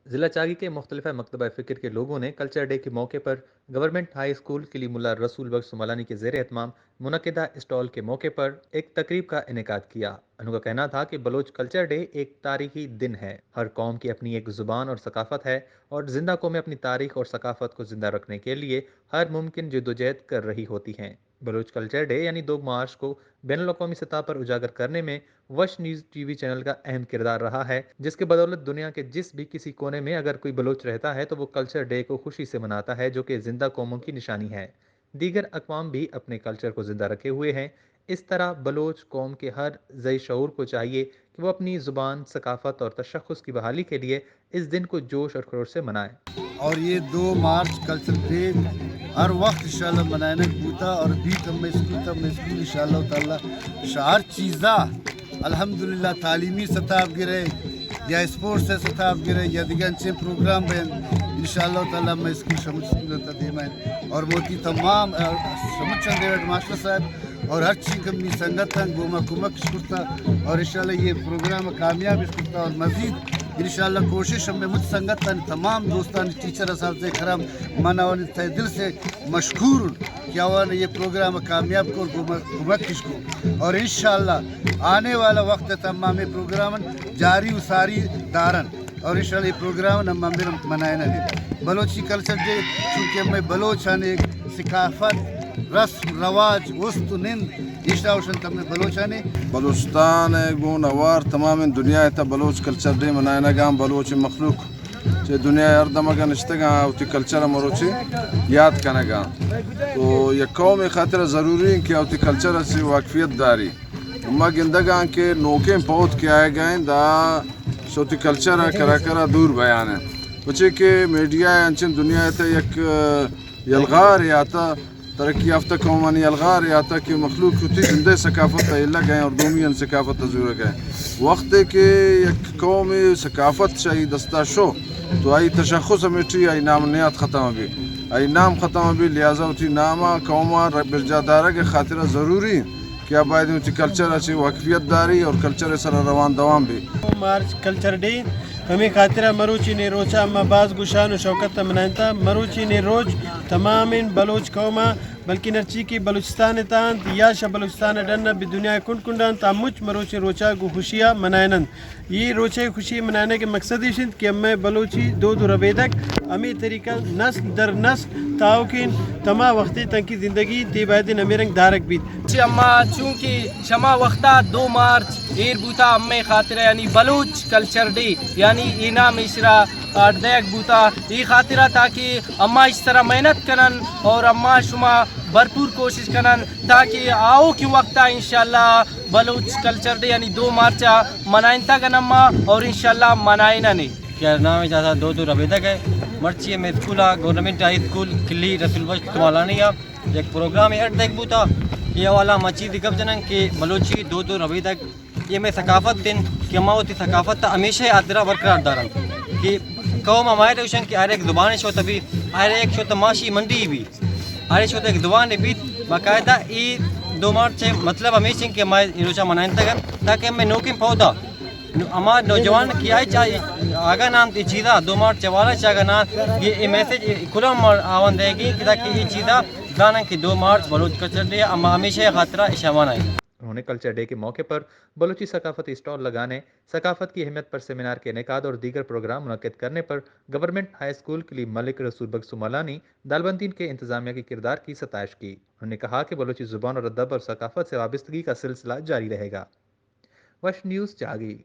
ضلع چاغی کے مختلف مکتبہ فکر کے لوگوں نے کلچر ڈے کے موقع پر گورنمنٹ ہائی اسکول کلی ملا رسول بخش سمالانی کے زیر اہتمام منعقدہ اسٹال کے موقع پر ایک تقریب کا انعقاد کیا۔ انہوں کا کہنا تھا کہ بلوچ کلچر ڈے ایک تاریخی دن ہے، ہر قوم کی اپنی ایک زبان اور ثقافت ہے اور زندہ قومیں اپنی تاریخ اور ثقافت کو زندہ رکھنے کے لیے ہر ممکن جدوجہد کر رہی ہوتی ہیں۔ بلوچ کلچر ڈے یعنی دو مارچ کو بین الاقوامی سطح پر اجاگر کرنے میں وش نیوز ٹی وی چینل کا اہم کردار رہا ہے، جس کے بدولت دنیا کے جس بھی کسی کونے میں اگر کوئی بلوچ رہتا ہے تو وہ کلچر ڈے کو خوشی سے مناتا ہے، جو کہ زندہ قوموں کی نشانی ہے۔ دیگر اقوام بھی اپنے کلچر کو زندہ رکھے ہوئے ہیں۔ اس طرح بلوچ قوم کے ہر ذی شعور کو چاہیے کہ وہ اپنی زبان، ثقافت اور تشخص کی بحالی کے لیے اس دن کو جوش اور خروش سے منائیں۔ اور یہ دو مارچ کلچر ڈے ہر وقت انشاءاللہ منائنگ بوتا اور بیت ہم اسکول تم اسکول انشاءاللہ تعالی شہر چیزا الحمدللہ تعلیمی سطح اب گرے یا اسپورٹس سطح اب گرے یا دیگہ انچیں پروگرام بین انشاءاللہ تعالی میں اسکول شمس اسکول تا دیمائیں اور موتی تمام، آ، شمس چند ڈیوڈ ماسٹر صاحب اور ہر چی کمی سنگت ہیں گوما کمک کرتا اور انشاءاللہ یہ پروگرام کامیاب کرتا اور مزید انشاءاللہ کوشش ہم مجھ سنگت ہیں تمام دوستان ٹیچر اساتذہ کرام من اور تہ دل سے مشکور ہوں کہ آوان یہ پروگرام کامیاب کو کمک کش کو اور انشاءاللہ آنے والا وقت تمام پروگرام جاری و ساری دارن۔ اور انشاءاللہ یہ پروگرام نم ممبر منائنہ نے بلوچی کلچر ڈے چونکہ ہمیں بلوچان ایک ثقافت، رسم رواج، است و نند ایشا اوشن تمہیں بلوچانے۔ بلوچستان ء گوں ہوار تمام دنیا ء تہ بلوچ کلچر ڈے منائنگ ء بلوچ مخلوق چہ دنیا ء ہر دمگ ء نشتگ ء وتی کلچر ء مروچی یاد کنگ ء تو یک قوم ء خاطر ضروری انت کہ وتی کلچر ء چہ واقفیت داری۔ ما گندگ ء کہ نوکیں پوت کہ آئیگ ء انت، آ شوتی کلچر ء کرا کرا دور بیان انت۔ پچے کہ میڈیا ء انچیں دنیا ء تہ یک، ء، یلغار یاتہ، ترقی یافتہ قومانی یلغار یاتہ کہ مخلوق شوتی جندے ثقافت ء الگ ء اور دومی ان ثقافت ء زورگ ء۔ وقت کہ یک قوم ثقافت شاہی دستا شو تو آئی تشخص ہمیٹی آئی نام نیات ختم بی۔ آئی نام ختم بی لہذا وتی نام ء قوم ء برجا دارگ ء خاطر ضروری انت۔ کہ آ باید وتی کلچر ء چہ واقفیت داری اور کلچر ء سرا روان دوام بی۔ مارچ کلچر ڈے، ہمے خاطر ء مروچی نے روچ ء ما باز گشان و شوکت ء منائینتا۔ مروچی نے روچ تمامیں بلوچ قوم ء بلکن ہرچی کہ بلوچستان ء تہا انت یا شہ بلوچستان ء ڈن ء بہ دنیا ء کنڈ کنڈ ء انت، آ مچ مروچیں روچ ء گوں خوشی ء منائین انت۔ اے روچ ء خوشی منائینگ ء مقصد ایش انت کہ ہمے بلوچی دود و ربیدگ ہمے طریقہ نسل در نسل تاؤکیں تما وختے تنکی زندگی تے باید ہمے رنگ دارگ بیت۔ چہ اما چونکہ شما وختا دو مارچ ایر بوتا ہمے خاطر یعنی بلوچ کلچر ڈے یعنی اے نام ایشرا اڈ دیگ بوتا اے خاطرا تاکہ اما اس طرح محنت کنن اور اما شما بھرپور کوشش کنن تاکہ آؤکیں وقتا انشاءاللہ بلوچ کلچر ڈے یعنی دو مارچ ء منائینتگ انما اور انشاءاللہ منائینن ء۔ کہ نام ء جاسا دود و ربیدگ ء۔ مرچی ہمے اسکول ء گورنمنٹ ہائی اسکول کلی رسول بخش تمالانی ء یک پروگرام اڈ دیگ بوتا۔ اے حوالہ ما چیزی گپ جنن کہ بلوچی دود و ربیدگ اے ہمے ثقافت انت کہ ما وتی ثقافت ء ہمیشہ آدرا برقرار دارن کہ قوم ہمائے دوشن کہ ہر ایک زبان شوت بی، ہر ایک شوت ماشی منڈی بی۔ ہرے شوت یک زبانے بیت، باقاعدہ اے دو مارچ ء مطلب ہمیش انت کہ ما اے روچا منائینتگ انت تاکہ ہمے نوکیں پودا، نو-، ہما نوجوان کہ آئی چا-، آگاہ نہ انت اے چیزا، دو مارچ ء حوالہ چہ آگاہ نہ انت، اے، اے میسج اے کلام آوان دئیگی کہ تاکہ اے چیزا زانن کہ دو مارچ بلوچ کلچر ڈے ء، ہما ہمیشہ ء خاطرا ایشا منائیں۔ انہوں نے کلچر ڈے کے موقع پر بلوچی ثقافتی اسٹال لگانے، ثقافت کی اہمیت پر سیمینار کے انعقاد اور دیگر پروگرام منعقد کرنے پر گورنمنٹ ہائی اسکول کلی ملک رسول بخش سمالانی دالبندین کے انتظامیہ کے کردار کی ستائش کی۔ انہوں نے کہا کہ بلوچی زبان اور ادب اور ثقافت سے وابستگی کا سلسلہ جاری رہے گا۔ وش نیوز چاغی۔